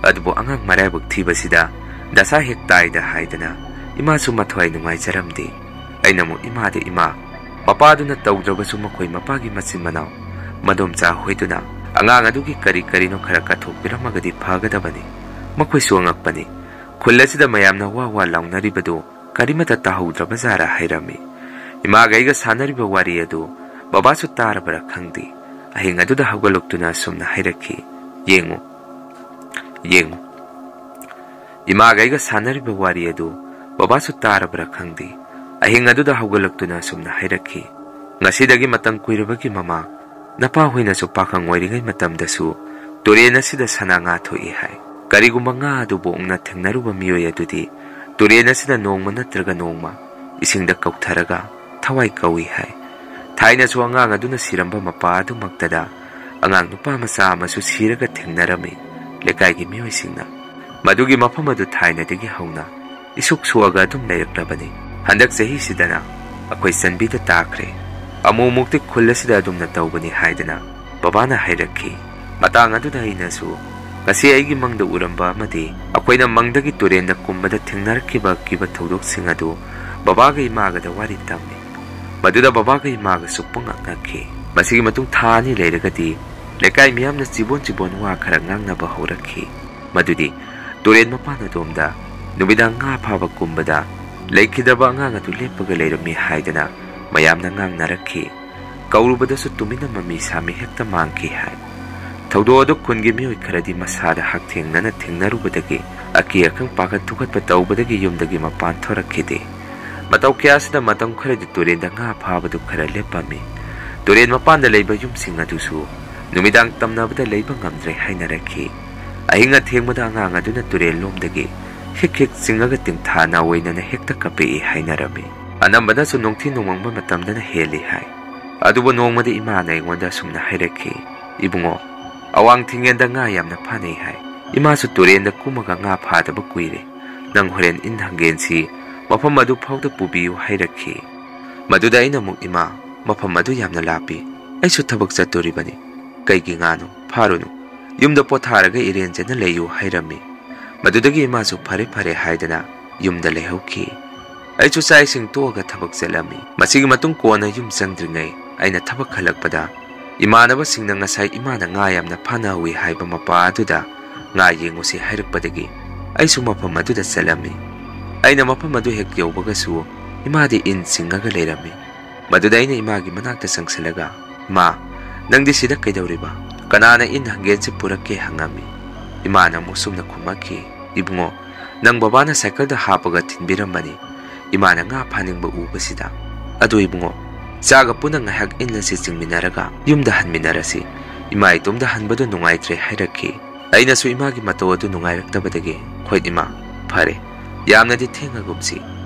ꯑꯗꯨꯕꯨ ꯑꯉꯥꯡ ꯃꯔꯥꯏꯕꯛ ꯊꯤꯕꯁꯤꯗ ꯗꯁꯥ ꯍꯦꯛ ꯇꯥꯏꯗ" ꯍꯥꯏꯗꯅ ꯏꯃꯥꯁꯨ ꯃꯊ꯭ꯋꯥꯏ ꯅꯨꯡꯉꯥꯏꯖꯔꯝꯗꯦ꯫ ꯑꯩꯅ ꯑꯃꯨꯛ ꯏꯃꯥꯗ, "ꯏꯃꯥ, ꯃꯄꯥꯗꯨꯅ ꯇꯧꯗ꯭ꯔꯕꯁꯨ ꯃꯈꯣꯏ ꯃꯄꯥꯒꯤ ꯃꯆꯤꯟ ꯃꯅꯥꯎ ꯃꯗꯣꯝꯆꯥ ꯍꯣꯏꯗꯨꯅ ꯑꯉꯥꯡ ꯑꯗꯨꯒꯤ ꯀꯔꯤ ꯀꯔꯤꯅꯣ ꯈꯔ ꯀꯠꯊꯣꯛꯄꯤꯔꯝꯃꯒꯗꯤ ꯐꯒꯗꯕꯅꯤ꯫ ꯃꯈꯣꯏꯁꯨ ꯑꯉꯛꯄꯅꯤ꯫ ꯈꯨꯜ ꯑꯁꯤꯗ ꯃꯌꯥꯝꯅ ꯋꯥ ꯋꯥ ꯂꯥꯎꯅꯔꯤꯕꯗꯨ ꯀꯔꯤꯃꯠꯇ ꯇꯥꯍꯧꯗ꯭ꯔꯕ ꯖꯥꯔꯥ?" ꯍꯥꯏꯔꯝꯃꯤ꯫ ꯏꯃꯥꯒ ꯑꯩꯒ ꯁꯥꯟꯅꯔꯤꯕ ꯋꯥꯔꯤ ꯑꯗꯨ ꯕꯕꯥꯁꯨ ꯇꯥꯔꯕ꯭ꯔꯥ ꯈꯪꯗꯦ, ꯑꯍꯤꯡ ꯑꯗꯨꯗ ꯍꯧꯒꯠꯂꯛꯇꯨꯅ ꯑꯁꯨꯝꯅ ꯍꯥꯏꯔꯛꯈꯤ, "ꯌꯦꯡꯉꯨ, ꯌꯦꯡꯉꯨ, ꯏꯃꯥꯒ ꯑꯩꯒ ꯁꯥꯟꯅꯔꯤꯕ ꯋꯥꯔꯤ ꯑꯗꯨ ꯕꯕꯥꯁꯨ ꯇꯥꯔꯕ꯭ꯔꯥ ꯈꯪꯗꯦ, ꯑꯍꯤꯡ ꯑꯗꯨꯗ ꯍꯧꯒꯠꯂꯛꯇꯨꯅ ꯑꯁꯨꯝꯅ ꯍꯥꯏꯔꯛꯈꯤ, "ꯉꯁꯤꯗꯒꯤ ꯃꯇꯝ ꯀꯨꯏꯔꯕꯒꯤ ꯃꯃꯥꯡ, ꯅꯄꯥ ꯍꯣꯏꯅꯁꯨ ꯄꯥꯈꯪ ꯑꯣꯏꯔꯤꯉꯩ ꯃꯇꯝꯗꯁꯨ ꯇꯨꯔꯦꯜ ꯑꯁꯤꯗ ꯁꯅꯥ ꯉꯥ ꯊꯣꯛꯏ ꯍꯥꯏ꯫ ꯀꯔꯤꯒꯨꯝꯕ ꯉꯥ ꯑꯗꯨꯕꯨ ꯎꯅ ꯊꯦꯡꯅꯔꯨꯕ ꯃꯤꯑꯣꯏ ꯑꯗꯨꯗꯤ ꯇꯨꯔꯦꯜ ꯑꯁꯤꯗ ꯅꯣꯡꯃ ꯅꯠꯇ꯭ꯔꯒ ꯅꯣꯡꯃ ꯏꯁꯤꯡꯗ ꯀꯧꯊꯔꯒ ꯊꯋꯥꯏ ꯀꯧꯏ ꯍꯥꯏ꯫ ꯊꯥꯏꯅꯁꯨ ꯑꯉꯥꯡ ꯑꯗꯨꯅ ꯁꯤꯔꯝꯕ ꯃꯄꯥ ꯑꯗꯨꯃꯛꯇꯗ ꯑꯉꯥꯡ ꯅꯨꯄꯥ ꯃꯆꯥ ꯑꯃꯁꯨ ꯁꯤꯔꯒ ꯊꯦꯡꯅꯔꯝꯃꯤ ꯂꯩꯀꯥꯏꯒꯤ ꯃꯤꯑꯣꯏꯁꯤꯡꯅ꯫ ꯃꯗꯨꯒꯤ ꯃꯐꯝ ꯑꯗꯨ ꯊꯥꯏꯅꯗꯒꯤ ꯍꯧꯅ ꯏꯁꯨꯛ ꯁꯣꯛꯑꯒ ꯑꯗꯨꯝ ꯂꯩꯔꯛꯂꯕꯅꯤ꯫ ꯍꯟꯗꯛ ꯆꯍꯤꯁꯤꯗꯅ ꯑꯩꯈꯣꯏ ꯆꯟꯕꯤꯗ ꯇꯥꯈ꯭ꯔꯦ꯫ ꯑꯃꯨꯛ ꯑꯃꯨꯛꯇꯤ ꯈꯨꯜ ꯑꯁꯤꯗ ꯑꯗꯨꯝꯅ ꯇꯧꯕꯅꯤ" ꯍꯥꯏꯗꯅ ꯕꯕꯥꯅ ꯍꯥꯏꯔꯛꯈꯤ꯫ ꯃꯇꯥꯡ ꯑꯗꯨꯗ ꯑꯩꯅꯁꯨ ꯉꯁꯤ ꯑꯩꯒꯤ ꯃꯪꯗ ꯎꯔꯝꯕ ꯑꯃꯗꯤ ꯑꯩꯈꯣꯏꯅ ꯃꯪꯗꯒꯤ ꯇꯨꯔꯦꯟꯗ ꯀꯨꯝꯕꯗ ꯊꯦꯡꯅꯔꯛꯈꯤꯕ ꯑꯀꯤꯕ ꯊꯧꯗꯣꯛꯁꯤꯡ ꯑꯗꯨ ꯕꯕꯥꯒ ꯏꯃꯥꯒꯗ ꯋꯥꯔꯤ ꯇꯝꯃꯤ꯫ ꯃꯗꯨꯗ ꯕꯕꯥꯒ ꯏꯃꯥꯒꯁꯨ ꯄꯨꯡꯉꯛ ꯉꯛꯈꯤ꯫ ꯃꯁꯤꯒꯤ ꯃꯇꯨꯡ ꯊꯥ ꯑꯅꯤ ꯂꯩꯔꯒꯗꯤ ꯂꯩꯀꯥꯏ ꯃꯤꯌꯥꯝꯅ ꯆꯤꯕꯣꯟ ꯆꯤꯕꯣꯟ ꯋꯥ ꯈꯔ ꯉꯥꯡꯅꯕ ꯍꯧꯔꯛꯈꯤ꯫ ꯃꯗꯨꯗꯤ ꯇꯨꯔꯦꯟ ꯃꯄꯥꯟ ꯑꯗꯣꯝꯗ ꯅꯨꯃꯤꯗꯥꯡ ꯉꯥ ꯐꯥꯕ ꯀꯨꯝꯕꯗ ꯂꯩꯈꯤꯗ꯭ꯔꯕ ꯑꯉꯥꯡ ꯑꯗꯨ ꯂꯦꯞꯄꯒ ꯂꯩꯔꯝꯃꯤ ꯍꯥꯏꯗꯅ ꯃꯌꯥꯝꯅ ꯉꯥꯡꯅꯔꯛꯈꯤ꯫ ꯀꯧꯔꯨꯕꯗꯁꯨ ꯇꯨꯃꯤꯟꯅ ꯃꯃꯤ ꯁꯥꯃꯤ ꯍꯦꯛꯇ ꯃꯥꯡꯈꯤ ꯍꯥꯏ꯫ ꯊꯧꯗꯣꯛ ꯑꯗꯨ ꯈꯨꯟꯒꯤ ꯃꯤꯑꯣꯏ ꯈꯔꯗꯤ ꯃꯁꯥꯗ ꯍꯛꯊꯦꯡꯅꯅ ꯊꯦꯡꯅꯔꯨꯕꯗꯒꯤ ꯑꯀꯤ ꯑꯈꯪ ꯄꯥꯈꯠ ꯊꯨꯀꯠꯄ ꯇꯧꯕꯗꯒꯤ ꯌꯨꯝꯗꯒꯤ ꯃꯄꯥꯟ ꯊꯣꯔꯛꯈꯤꯗꯦ꯫ ꯃꯇꯧ ꯀꯌꯥꯁꯤꯗ ꯃꯇꯝ ꯈꯔꯗꯤ ꯇꯨꯔꯦꯟꯗ ꯉꯥ ꯐꯥꯕꯗꯨ ꯈꯔ ꯂꯦꯞꯄꯝꯃꯤ꯫ ꯇꯨꯔꯦꯟ ꯃꯄꯥꯟꯗ ꯂꯩꯕ ꯌꯨꯝꯁꯤꯡ ꯑꯗꯨꯁꯨ ꯅꯨꯃꯤꯗꯥꯡ ꯇꯝꯅꯕꯗ ꯂꯩꯕ ꯉꯝꯗ꯭ꯔꯦ ꯍꯥꯏꯅꯔꯛꯈꯤ꯫ ꯑꯍꯤꯡ ꯑꯊꯦꯡꯕꯗ ꯑꯉꯥꯡ ꯑꯗꯨꯅ ꯇꯨꯔꯦꯜ ꯂꯣꯝꯗꯒꯤ ꯍꯤꯛ ꯍꯤꯛ ꯆꯤꯡꯉꯒ ꯇꯤꯡꯊꯥ ꯅꯥꯑꯣꯏꯅꯅ ꯍꯦꯛꯇ ꯀꯞꯄꯛꯏ ꯍꯥꯏꯅꯔꯝꯃꯤ꯫ ꯑꯅꯝꯕꯅꯁꯨ ꯅꯣꯡꯊꯤ ꯅꯣꯡꯃꯪꯕ ꯃꯇꯝꯗꯅ ꯍꯦꯜꯂꯤ ꯍꯥꯏ꯫ ꯑꯗꯨꯕꯨ ꯅꯣꯡꯃꯗꯤ ꯏꯃꯥꯅ ꯑꯩꯉꯣꯟꯗ ꯑꯁꯨꯝꯅ ꯍꯥꯏꯔꯛꯈꯤ, "ꯏꯕꯨꯡꯉꯣ, ꯑꯋꯥꯡ ꯊꯤꯡꯉꯦꯟꯗ ꯉꯥ ꯌꯥꯝꯅ ꯐꯥꯅꯩ ꯍꯥꯏ꯫ ꯏꯃꯥꯁꯨ ꯇꯨꯔꯦꯟꯗ ꯀꯨꯝꯃꯒ ꯉꯥ ꯐꯥꯗꯕ ꯀꯨꯏꯔꯦ꯫ ꯅꯪ ꯍꯣꯔꯦꯟ ꯏꯟ ꯍꯪꯒꯦꯟꯁꯤ ꯃꯐꯝ ꯑꯗꯨ ꯐꯥꯎꯗ ꯄꯨꯕꯤꯌꯨ" ꯍꯥꯏꯔꯛꯈꯤ꯫ ꯃꯗꯨꯗ ꯑꯩꯅ ꯑꯃꯨꯛ, "ꯏꯃꯥ, ꯃꯐꯝ ꯑꯗꯨ ꯌꯥꯝꯅ ꯂꯥꯞꯄꯤ꯫ ꯑꯩꯁꯨ ꯊꯕꯛ ꯆꯠꯇꯣꯔꯤꯕꯅꯤ꯫ ꯀꯩꯒꯤ ꯉꯥꯅꯣ? ꯐꯥꯔꯨꯅꯨ꯫ ꯌꯨꯝꯗ ꯄꯣꯊꯥꯔꯒ ꯏꯔꯦꯟꯖꯅ ꯂꯩꯌꯨ" ꯍꯥꯏꯔꯝꯃꯤ꯫ ꯃꯗꯨꯗꯒꯤ ꯏꯃꯥꯁꯨ "ꯐꯔꯦ ꯐꯔꯦ" ꯍꯥꯏꯗꯅ ꯌꯨꯝꯗ ꯂꯩꯍꯧꯈꯤ꯫ ꯑꯩꯁꯨ ꯆꯥꯛ ꯏꯁꯤꯡ ꯇꯣꯛꯑꯒ ꯊꯕꯛ ꯆꯠꯂꯝꯃꯤ꯫ ꯃꯁꯤꯒꯤ ꯃꯇꯨꯡ ꯀꯣꯟꯅ ꯌꯨꯝ ꯆꯪꯗ꯭ꯔꯤꯉꯩ ꯑꯩꯅ ꯊꯕꯛ ꯍꯜꯂꯛꯄꯗ ꯏꯃꯥꯟꯅꯕꯁꯤꯡꯅ ꯉꯁꯥꯏ ꯏꯃꯥꯅ ꯉꯥ ꯌꯥꯝꯅ ꯐꯥꯅꯍꯧꯋꯤ ꯍꯥꯏꯕ ꯃꯄꯥ ꯑꯗꯨꯗ ꯉꯥ ꯌꯦꯡꯉꯨꯁꯤ ꯍꯥꯏꯔꯛꯄꯗꯒꯤ ꯑꯩꯁꯨ ꯃꯐꯝ ꯑꯗꯨꯗ ꯆꯠꯂꯝꯃꯤ꯫ ꯑꯩꯅ ꯃꯐꯝ ꯑꯗꯨ ꯍꯦꯛ ꯌꯧꯕꯒꯁꯨ ꯏꯃꯥꯗꯤ ꯏꯟ ꯆꯤꯡꯉꯒ ꯂꯩꯔꯝꯃꯤ꯫ ꯃꯗꯨꯗ ꯑꯩꯅ ꯏꯃꯥꯒꯤ ꯃꯅꯥꯛꯇ ꯆꯪꯁꯤꯜꯂꯒ, "ꯃꯥ, ꯅꯪꯗꯤ ꯁꯤꯗ ꯀꯩꯗꯧꯔꯤꯕ? ꯀꯅꯥꯅ ꯏꯟ ꯍꯪꯒꯦꯟꯁꯤ ꯄꯨꯔꯛꯀꯦ?" ꯍꯪꯉꯝꯃꯤ꯫ ꯏꯃꯥꯅ ꯑꯃꯨꯛ ꯁꯨꯝꯅ ꯈꯨꯝꯃꯛꯈꯤ, "ꯏꯕꯨꯡꯉꯣ, "ꯅꯪ ꯕꯕꯥꯅ ꯁꯥꯏꯀꯜꯗ ꯍꯥꯞꯄꯒ ꯊꯤꯟꯕꯤꯔꯝꯕꯅꯤ, ꯏꯃꯥꯅ ꯉꯥ ꯐꯥꯅꯤꯡꯕ ꯎꯕꯁꯤꯗ꯫ ꯑꯗꯨ ꯏꯕꯨꯡꯉꯣ, ꯆꯥꯒ ꯄꯨꯟꯅ ꯉꯥꯏꯍꯥꯛ ꯏꯜꯂꯁꯤ, ꯆꯤꯡꯃꯤꯟꯅꯔꯒ ꯌꯨꯝꯗ ꯍꯟꯃꯤꯟꯅꯔꯁꯤ꯫ ꯏꯃꯥ ꯏꯇꯣꯝꯗ ꯍꯟꯕꯗꯣ ꯅꯨꯡꯉꯥꯏꯇ꯭ꯔꯦ" ꯍꯥꯏꯔꯛꯈꯤ꯫ ꯑꯩꯅꯁꯨ ꯏꯃꯥꯒꯤ ꯃꯇꯧ ꯑꯗꯨ ꯅꯨꯡꯉꯥꯏꯔꯛꯇꯕꯗꯒꯤ, "ꯍꯣꯏ ꯏꯃꯥ, ꯐꯔꯦ, ꯌꯥꯝꯅꯗꯤ ꯊꯦꯡꯉꯒꯨꯝꯁꯤ,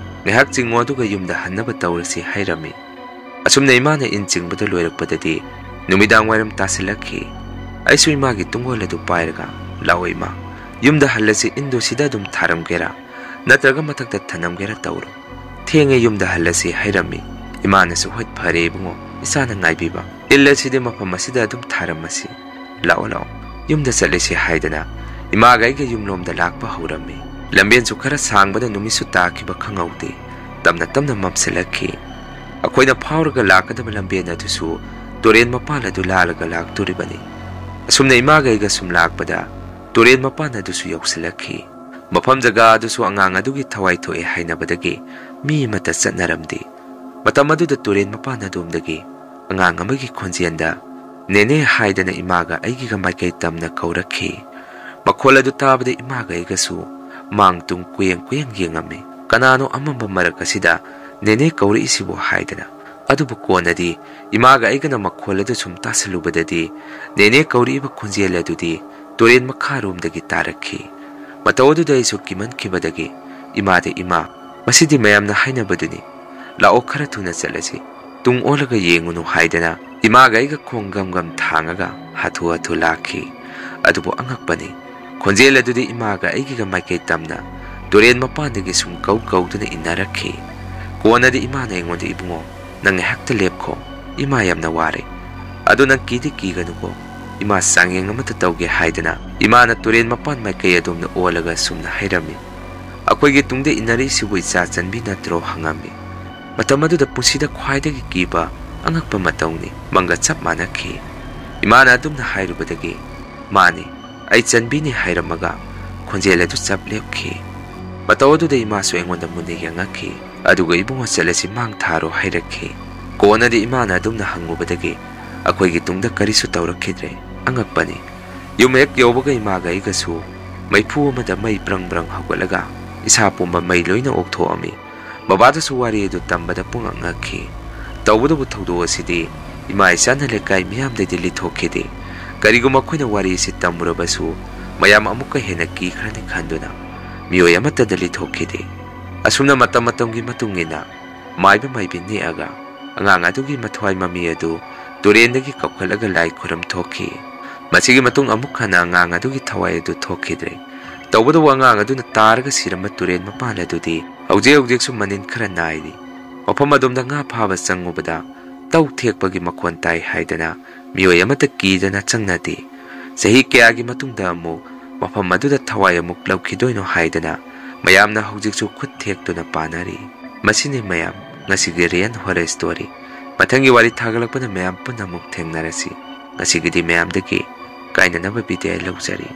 ꯉꯥꯏꯍꯥꯛ ꯆꯤꯡꯉꯣ ꯑꯗꯨꯒ ꯌꯨꯝꯗ ꯍꯟꯅꯕ ꯇꯧꯔꯁꯤ" ꯍꯥꯏꯔꯝꯃꯤ꯫ ꯑꯁꯨꯝꯅ ꯏꯃꯥꯅ ꯏꯟ ꯆꯤꯡꯕꯗ ꯂꯣꯏꯔꯛꯄꯗꯗꯤ ꯅꯨꯃꯤꯗꯥꯡ ꯋꯥꯏꯔꯝ ꯇꯥꯁꯤꯜꯂꯛꯈꯤ꯫ ꯑꯩꯁꯨ ꯏꯃꯥꯒꯤ ꯇꯨꯡꯒꯣꯜ ꯑꯗꯨ ꯄꯥꯏꯔꯒ, "ꯂꯥꯛꯑꯣ ꯏꯃꯥ, ꯌꯨꯝꯗ ꯍꯜꯂꯁꯤ, ꯏꯟꯗꯣ ꯁꯤꯗ ꯑꯗꯨꯝ ꯊꯥꯔꯝꯒꯦꯔꯥ, ꯅꯠꯇ꯭ꯔꯒ ꯃꯊꯛꯇ ꯊꯅꯝꯒꯦꯔꯥ ꯇꯧꯔꯣ꯫ ꯊꯦꯡꯉꯦ, ꯌꯨꯝꯗ ꯍꯜꯂꯁꯤ" ꯍꯥꯏꯔꯝꯃꯤ꯫ ꯏꯃꯥꯅꯁꯨ, "ꯍꯣꯏ, ꯐꯔꯦ ꯏꯕꯨꯡꯉꯣ, ꯏꯆꯥꯅ ꯉꯥꯏꯕꯤꯕ꯫ ꯏꯜ ꯑꯁꯤꯗꯤ ꯃꯐꯝ ꯑꯁꯤꯗ ꯑꯗꯨꯝ ꯊꯥꯔꯝꯃꯁꯤ꯫ ꯂꯥꯛꯑꯣ, ꯂꯥꯛꯑꯣ, ꯌꯨꯝꯗ ꯆꯠꯂꯁꯤ" ꯍꯥꯏꯗꯅ ꯏꯃꯥꯒ ꯑꯩꯒ ꯌꯨꯝꯂꯣꯝꯗ ꯂꯥꯛꯄ ꯍꯧꯔꯝꯃꯤ꯫ ꯂꯝꯕꯦꯟꯁꯨ ꯈꯔ ꯁꯥꯡꯕꯅ ꯅꯨꯃꯤꯠꯁꯨ ꯇꯥꯈꯤꯕ ꯈꯪꯍꯧꯗꯦ꯫ ꯇꯞꯅ ꯇꯞꯅ ꯃꯝꯁꯤꯜꯂꯛꯈꯤ꯫ ꯑꯩꯈꯣꯏꯅ ꯐꯥꯎꯔꯒ ꯂꯥꯛꯀꯗꯕ ꯂꯝꯕꯦꯟ ꯑꯗꯨꯁꯨ ꯇꯨꯔꯦꯟ ꯃꯄꯥꯟ ꯑꯗꯨ ꯂꯥꯜꯂꯒ ꯂꯥꯛꯇꯣꯔꯤꯕꯅꯤ꯫ ꯑꯁꯨꯝꯅ ꯏꯃꯥꯒ ꯑꯩꯒ ꯁꯨꯝ ꯂꯥꯛꯄꯗ ꯇꯨꯔꯦꯟ ꯃꯄꯥꯟ ꯑꯗꯨꯁꯨ ꯌꯧꯁꯤꯜꯂꯛꯈꯤ꯫ ꯃꯐꯝ ꯖꯒꯥ ꯑꯗꯨꯁꯨ ꯑꯉꯥꯡ ꯑꯗꯨꯒꯤ ꯊꯋꯥꯏ ꯊꯣꯛꯑꯦ ꯍꯥꯏꯅꯕꯗꯒꯤ ꯃꯤ ꯑꯃꯠꯇ ꯆꯠꯅꯔꯝꯗꯦ꯫ ꯃꯇꯝ ꯑꯗꯨꯗ ꯇꯨꯔꯦꯟ ꯃꯄꯥꯟ ꯑꯗꯣꯝꯗꯒꯤ ꯑꯉꯥꯡ ꯑꯃꯒꯤ ꯈꯣꯟꯖꯦꯜꯗ "ꯅꯦꯅꯦ" ꯍꯥꯏꯗꯅ ꯏꯃꯥꯒ ꯑꯩꯒꯤꯒ ꯃꯥꯏꯀꯩ ꯇꯝꯅ ꯀꯧꯔꯛꯈꯤ꯫ ꯃꯈꯣꯜ ꯑꯗꯨ ꯇꯥꯕꯗ ꯏꯃꯥꯒ ꯑꯩꯒꯁꯨ ꯃꯥꯡ ꯇꯨꯡ ꯀꯨꯌꯦꯡ ꯀꯨꯌꯦꯡ ꯌꯦꯡꯉꯝꯃꯤ꯫ "ꯀꯅꯥꯅꯣ ꯑꯃꯝꯕ ꯃꯔꯛ ꯑꯁꯤꯗ ꯅꯦꯅꯦ ꯀꯧꯔꯛꯏꯁꯤꯕꯨ?" ꯍꯥꯏꯗꯅ꯫ ꯑꯗꯨꯕꯨ ꯀꯣꯟꯅꯗꯤ ꯏꯃꯥꯒ ꯑꯩꯒꯅ ꯃꯈꯣꯜ ꯑꯗꯨ ꯁꯨꯝ ꯇꯥꯁꯜꯂꯨꯕꯗꯗꯤ ꯅꯦꯅꯦ ꯀꯧꯔꯛꯏꯕ ꯈꯣꯟꯖꯦꯜ ꯑꯗꯨꯗꯤ ꯇꯨꯔꯦꯟ ꯃꯈꯥꯔꯣꯝꯗꯒꯤ ꯇꯥꯔꯛꯈꯤ꯫ ꯃꯇꯧ ꯑꯗꯨꯗ ꯑꯩꯁꯨ ꯀꯤꯃꯟꯈꯤꯕꯗꯒꯤ ꯏꯃꯥꯗ, "ꯏꯃꯥ, ꯃꯁꯤꯗꯤ ꯃꯌꯥꯝꯅ ꯍꯥꯏꯅꯕꯗꯨꯅꯤ꯫ ꯂꯥꯛꯑꯣ, ꯈꯔ ꯊꯨꯅ ꯆꯠꯂꯁꯤ꯫ ꯇꯨꯡ ꯑꯣꯜꯂꯒ ꯌꯦꯡꯉꯨꯅꯨ" ꯍꯥꯏꯗꯅ ꯏꯃꯥꯒ ꯑꯩꯒ ꯈꯣꯡ ꯒꯝ ꯒꯝ ꯊꯥꯡꯉꯒ ꯍꯥꯊꯨ ꯍꯥꯊꯨ ꯂꯥꯛꯈꯤ꯫ ꯑꯗꯨꯕꯨ ꯑꯉꯛꯄꯅꯤ, ꯈꯣꯟꯖꯦꯜ ꯑꯗꯨꯗꯤ ꯏꯃꯥꯒ ꯑꯩꯒꯤꯒ ꯃꯥꯏꯀꯩ ꯇꯝꯅ ꯇꯨꯔꯦꯟ ꯃꯄꯥꯟꯗꯒꯤ ꯁꯨꯝ ꯀꯧ ꯀꯧꯗꯨꯅ ꯏꯟꯅꯔꯛꯈꯤ꯫ ꯀꯣꯟꯅꯗꯤ ꯏꯃꯥꯅ ꯑꯩꯉꯣꯟꯗ, "ꯏꯕꯨꯡꯉꯣ, ꯅꯪ ꯉꯥꯏꯍꯥꯛꯇ ꯂꯦꯞꯈꯣ, ꯏꯃꯥ ꯌꯥꯝꯅ ꯋꯥꯔꯦ꯫ ꯑꯗꯣ ꯅꯪ ꯀꯤꯗꯤ ꯀꯤꯒꯅꯨꯀꯣ, ꯏꯃꯥ ꯆꯥꯡꯌꯦꯡ ꯑꯃꯇ ꯇꯧꯒꯦ" ꯍꯥꯏꯗꯅ ꯏꯃꯥꯅ ꯇꯨꯔꯦꯟ ꯃꯄꯥꯟ ꯃꯥꯏꯀꯩ ꯑꯗꯣꯝꯗ ꯑꯣꯜꯂꯒ ꯁꯨꯝꯅ ꯍꯥꯏꯔꯝꯃꯤ꯫ "ꯑꯩꯈꯣꯏꯒꯤ ꯇꯨꯡꯗ ꯏꯟꯅꯔꯛꯏꯁꯤꯕꯨ ꯏꯆꯥ ꯆꯟꯕꯤ ꯅꯠꯇ꯭ꯔꯣ?" ꯍꯪꯉꯝꯃꯤ꯫ ꯃꯇꯝ ꯑꯗꯨꯗ ꯄꯨꯟꯁꯤꯗ ꯈ꯭ꯋꯥꯏꯗꯒꯤ ꯀꯤꯕ ꯑꯉꯛꯄ ꯃꯇꯧꯅꯤ꯫ ꯃꯪꯒ ꯆꯞ ꯃꯥꯟꯅꯈꯤ꯫ ꯏꯃꯥꯅ ꯑꯗꯨꯝꯅ ꯍꯥꯏꯔꯨꯕꯗꯒꯤ, "ꯃꯥꯅꯤ, ꯑꯩ ꯆꯟꯕꯤꯅꯤ" ꯍꯥꯏꯔꯝꯃꯒ ꯈꯣꯟꯖꯦꯜ ꯑꯗꯨ ꯆꯞ ꯂꯦꯞꯈꯤ꯫ ꯃꯇꯧ ꯑꯗꯨꯗ ꯏꯃꯥꯁꯨ ꯑꯩꯉꯣꯟꯗ ꯃꯨꯟꯅ ꯌꯦꯡꯉꯛꯈꯤ꯫ ꯑꯗꯨꯒ "ꯏꯕꯨꯡꯉꯣ, ꯆꯠꯂꯁꯤ, ꯃꯥꯡ ꯊꯥꯔꯣ" ꯍꯥꯏꯔꯛꯈꯤ꯫ ꯀꯣꯟꯅꯗꯤ ꯏꯃꯥꯅ ꯑꯗꯨꯝꯅ ꯍꯪꯉꯨꯕꯗꯒꯤ ꯑꯩꯈꯣꯏꯒꯤ ꯇꯨꯡꯗ ꯀꯔꯤꯁꯨ ꯇꯧꯔꯛꯈꯤꯗ꯭ꯔꯦ꯫ ꯑꯉꯛꯄꯅꯤ꯫ ꯌꯨꯝ ꯍꯦꯛ ꯌꯧꯕꯒ ꯏꯃꯥꯒ ꯑꯩꯒꯁꯨ ꯃꯩꯐꯨ ꯑꯃꯗ ꯃꯩ ꯕ꯭ꯔꯪ ꯕ꯭ꯔꯪ ꯍꯧꯒꯠꯂꯒ ꯏꯁꯥ ꯄꯨꯝꯕ ꯃꯩ ꯂꯣꯏꯅ ꯑꯣꯛꯊꯣꯛꯑꯝꯃꯤ꯫ ꯕꯕꯥꯗꯁꯨ ꯋꯥꯔꯤ ꯑꯗꯨ ꯇꯝꯕꯗ ꯄꯨꯡꯉꯛ ꯉꯛꯈꯤ꯫ ꯇꯧꯕꯇꯕꯨ ꯊꯧꯗꯣꯛ ꯑꯁꯤꯗꯤ ꯏꯃꯥ ꯏꯆꯥꯅ ꯂꯩꯀꯥꯏ ꯃꯤꯌꯥꯝꯗꯗꯤ ꯂꯤꯊꯣꯛꯈꯤꯗꯦ꯫ ꯀꯔꯤꯒꯨꯝꯕ ꯑꯩꯈꯣꯏꯅ ꯋꯥꯔꯤ ꯑꯁꯤ ꯇꯝꯃꯨꯔꯕꯁꯨ ꯃꯌꯥꯝ ꯑꯃꯨꯛꯀ ꯍꯦꯟꯅ ꯀꯤꯈ꯭ꯔꯅꯤ ꯈꯟꯗꯨꯅ ꯃꯤꯑꯣꯏ ꯑꯃꯠꯇꯗ ꯂꯤꯊꯣꯛꯈꯤꯗꯦ꯫ ꯑꯁꯨꯝꯅ ꯃꯇꯝ ꯃꯇꯝꯒꯤ ꯃꯇꯨꯡ ꯏꯟꯅ ꯃꯥꯏꯕ ꯃꯥꯏꯕꯤ ꯅꯦꯛꯑꯒ ꯑꯉꯥꯡ ꯑꯗꯨꯒꯤ ꯃꯊ꯭ꯋꯥꯏ ꯃꯃꯤ ꯑꯗꯨ ꯇꯨꯔꯦꯟꯗꯒꯤ ꯀꯧꯈꯠꯂꯒ ꯂꯥꯏ ꯈꯨꯔꯨꯝ ꯊꯣꯛꯈꯤ꯫ ꯃꯁꯤꯒꯤ ꯃꯇꯨꯡ ꯑꯃꯨꯛ ꯍꯟꯅ ꯑꯉꯥꯡ ꯑꯗꯨꯒꯤ ꯊꯋꯥꯏ ꯑꯗꯨ ꯊꯣꯛꯈꯤꯗ꯭ꯔꯦ꯫ ꯇꯧꯕꯇꯕꯨ ꯑꯉꯥꯡ ꯑꯗꯨꯅ ꯇꯥꯔꯒ ꯁꯤꯔꯝꯕ ꯇꯨꯔꯦꯟ ꯃꯄꯥꯟ ꯑꯗꯨꯗꯤ ꯍꯧꯖꯤꯛ ꯍꯧꯖꯤꯛꯁꯨ ꯃꯅꯤꯟ ꯈꯔ ꯅꯥꯏꯔꯤ꯫ ꯃꯐꯝ ꯑꯗꯨꯝꯗ ꯉꯥ ꯐꯥꯕ ꯆꯪꯉꯨꯕꯗ ꯇꯧ ꯊꯦꯛꯄꯒꯤ ꯃꯈꯣꯟ ꯇꯥꯏ ꯍꯥꯏꯗꯅ ꯃꯤꯑꯣꯏ ꯑꯃꯠꯇ ꯀꯤꯗꯅ ꯆꯪꯅꯗꯦ꯫ ꯆꯍꯤ ꯀꯌꯥꯒꯤ ꯃꯇꯨꯡꯗ ꯑꯃꯨꯛ ꯃꯐꯝ ꯑꯗꯨꯗ ꯊꯋꯥꯏ ꯑꯃꯨꯛ ꯂꯧꯈꯤꯗꯣꯏꯅꯣ ꯍꯥꯏꯗꯅ ꯃꯌꯥꯝꯅ ꯍꯧꯖꯤꯛꯁꯨ ꯈꯨꯠ ꯊꯦꯛꯇꯨꯅ ꯄꯥꯅꯔꯤ꯫ ꯃꯁꯤꯅꯤ ꯃꯌꯥꯝ, ꯉꯁꯤꯒꯤ ꯔꯤꯌꯦꯜ ꯍꯣꯔꯔ ꯁ꯭ꯇꯣꯔꯤ꯫ ꯃꯊꯪꯒꯤ ꯋꯥꯔꯤ ꯊꯥꯒꯠꯂꯛꯄꯗ ꯃꯌꯥꯝ ꯄꯨꯟꯅ ꯑꯃꯨꯛ ꯊꯦꯡꯅꯔꯁꯤ꯫ ꯉꯁꯤꯒꯤꯗꯤ ꯃꯌꯥꯝꯗꯒꯤ ꯀꯥꯏꯅꯅꯕ ꯕꯤꯗꯥꯏ ꯂꯧꯖꯔꯤ꯫